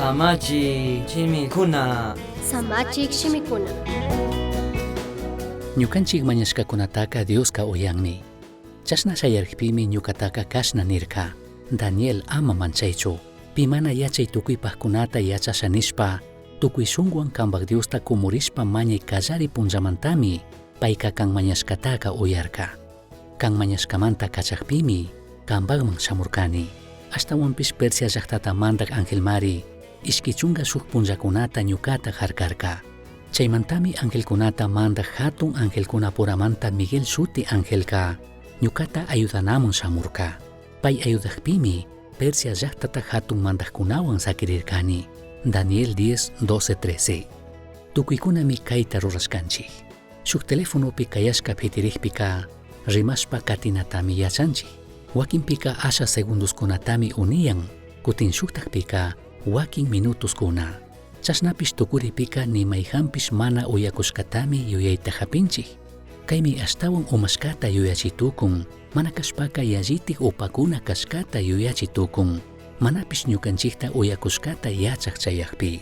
Samachik shimikuna. Samachik shimikuna. Ñucanchij mañashcacunataca Diosca uyanmi. Chashna shayarigpimi ñucataca cashna nirca: Daniel, ama manchaichu. Pi mana yachai tucuipajcunata yachasha nishpa, tucui shunguhuan cambaj Diosta cumurishpa mañai callari punllamantami paica can mañashcataca uyarca. Can mañashcamanta cachajpimi cambajman shamurcani. Ashtahuanpish Persia llajtata mandaj angelmari ishqui chunga shuj punllacunata ñucata jarcarca. Chaimantami angelcunata mandaj jatun angelcunapuramanta Miguel shuti angelca ñucata ayudanaman shamurca. Pai ayudajpimi Persia llajtata jatun mandajcunahuan saquirircani. Daniel 10, 12, 13. Tucuicunami caita rurashcanchij. Shuj telefonopi cayashca pitirijpica rimashpa catinatami yachanchij. Huaquinpica asha segundoscunatami uniyan, cutin shujtajpica huaquin minutoscuna. Chashnapish tucuripica ni maijanpish mana uyacushcatami yuyaita japinchij. Caimi ashtahuan umashcata yuyachi tucun, mana cashpaca yallitaj upacuna cashcata yuyachi tucun, manapish ñucanchijta uyacushcata yachaj chayajpi.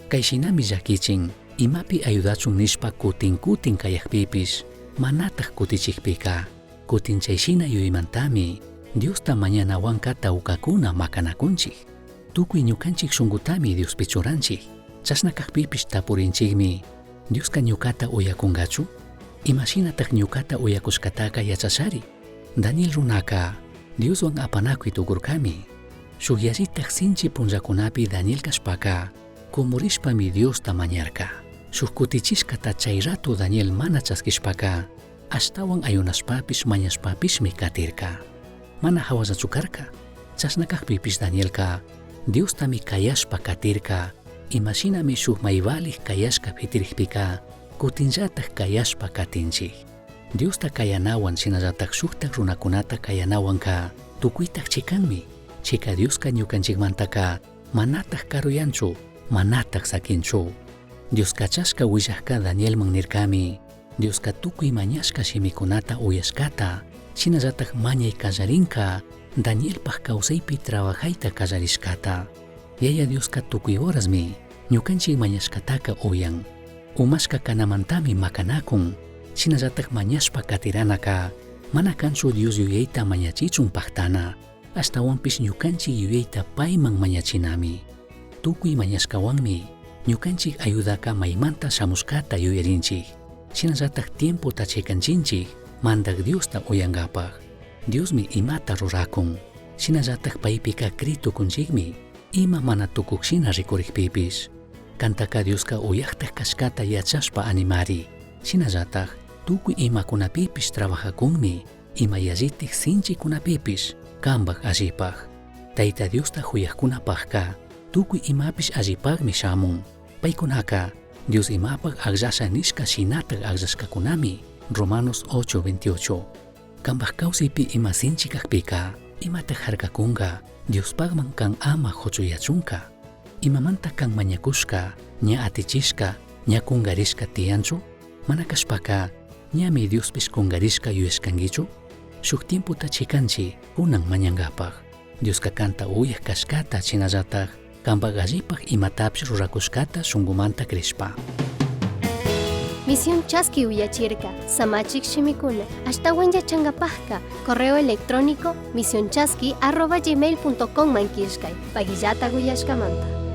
Cai shinami llaquichin, imapi ayudachun nishpa cutin cutin cayajpipish, manataj cutichijpica, cutin chai shina yuyaimantami Diosta mañanahuanca taucacuna macanacunchij. Tucui ñucanchij shungutami Diospi churanchij. Chashna cajpipish tapurinchijmi, Diosca ñucata uyacungachu? Ima shinataj ñucata uyacushcataca yachashari? Daniel runaca Dioshuan apanacui tucurcami. Shuj yallitaj sinchi punllacunapi Daniel cashpaca, cumurishpami Diosta mañarca. Shuj cutichishcata chai rato Daniel mana chasquishpaca, ashtahuan ayunashpapish mañashpapishmi catirca. Mana jahuallachu carca. Chashna cajpipish Danielca Diostami cayashpa catirca, ima shinami shuj mai valij cayashca pitirijpica cutinllataj cayashpa catinchij. Diosta cayanahuan shinallataj shujtaj runacunata cayanahuanca tucuitaj chicanmi. Chica Diosca ñucanchijmantaca manataj caruyanchu, manataj saquinchu. Dios cachashca huillajca Danielman nircami, Diosca tucui mañashca shimicunata uyashcata, shinallataj mañai callarinca Danielpaj causaipi trabajaita callarishcata. Yaya Diosca tucui horasmi ñucanchij mañashcataca uyan. Umashca canamantami macanacun, shinallataj mañashpa catiranaca mana canchu Dios yuyaita mañachichun pajtana, ashtahuanpish ñucanchij yuyaita paiman mañachinami. Tucui mañashcahuanmi ñucanchij ayudaca maimanta shamushcata yuyarinchij, shinallataj tiempota chicanchinchij Mandaj Diosta uyangapaj. Diosmi imata ruracun, shinallataj paipica cri tucunchijmi, ima mana tucuj shina ricurijpipish. Cantaca Diosca uyajtaj cashcata yachashpa animari, shinallataj tucui imacunapipish trabajacunmi, ima yallitaj sinchicunapipish cambaj allipaj. Taita Diosta juyajcunapajca tucui imapish allipajmi shamun. Paicunaca Dios imapaj agllasha nishca shinataj agllashcacunami. Romanos 8:28. Cambaj causaipi ima sinchi cajpica, imataj jarcacunga Diospajman can ama jochuyachunca? Imamanta can mañacushca, ña atichishca, ña cungarishca tiyanchu? Mana cashpaca, ñami Diospish cungarishca yuyashcanguichu? Shuj tiempota chicanchi cunan mañangapaj. Diosca canta uyaj cashcata shinallataj cambaj allipaj imatapish ruracushcata shungumanta crishpa. Misión Chaski uyachirca, Samachik shimikuna, ashtahuan yachangapajka, correo electrónico misionchaski@gmail.com man killkay, paguillata uyashkamanta.